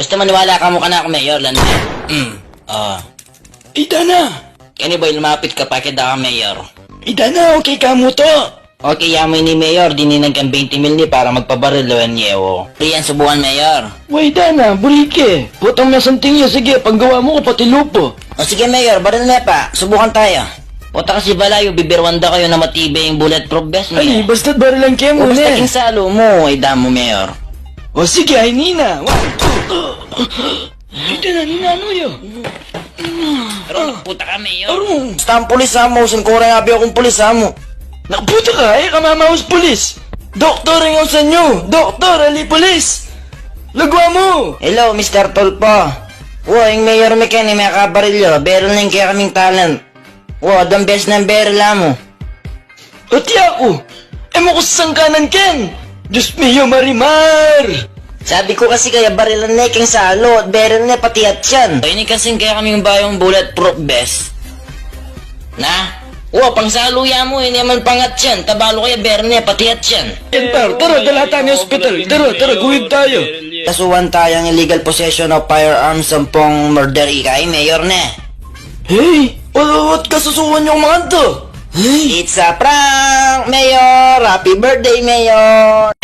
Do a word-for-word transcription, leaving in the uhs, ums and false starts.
Basta maniwala ka mu kanaku, Mayor, lan. Hmm. O. Ida na! Keni ba, lumapit ka pa keda ka, Mayor. Ida na, okay ka mu to? Okay ya mu ini, Mayor, dininan kang twenty mil ini para magpabaril, lawen ye, o. Rian, subukan, Mayor. Wa, ida na, buri ke. Potang masanting ya, sige, panggawa mu ku pati lupa. O sige, Mayor, baril me pa. Subukan taya. Pota kasi balayu, bibiruan da kayu na matibe ing bulletproof vest me. Ali, basta't barilan ke mu ne. O, basta king salu mu, ida mu, Mayor. O sige, ay nina. Wa. Ida na, ninanu ya? Aru, nakaputa ka, Mayor. Aru. Basta ang pulis, amu. Singkura ing abi kung pulis, amu. Nakaputa ka, e ka mamaus pulis. Doktor ing ausan yu. Doktor, ali pulis. Lagwa mu. Hello, Mister Tulfo. Wa, ing Mayor me keni, mekabaril ya. Baril ne ing kekaming talent. Wa, adwang beses nang baril, amu. Ati aku, e mu ku sasangkanan ken. Dios mio, Marimar! Sabi ku kasi kaya barilan ne king salu at baril ne pati atyan. Ini kasing kekaming bayung bulletproof vest. Na? Wa, pangsalu ya mu, ini man pangatyan. Tabalu kaya baril ne pati atyan. Ken par, tara, dala taya king ospital. Tara, tara, guhib taya. Kasuhan taya king illegal possession of firearms ampong murder, ika i Mayor ne. Hey, wa, wa, wa, kasusuan yu kung makanta. Hey. It's a prank, Mayor! Happy birthday, Mayor!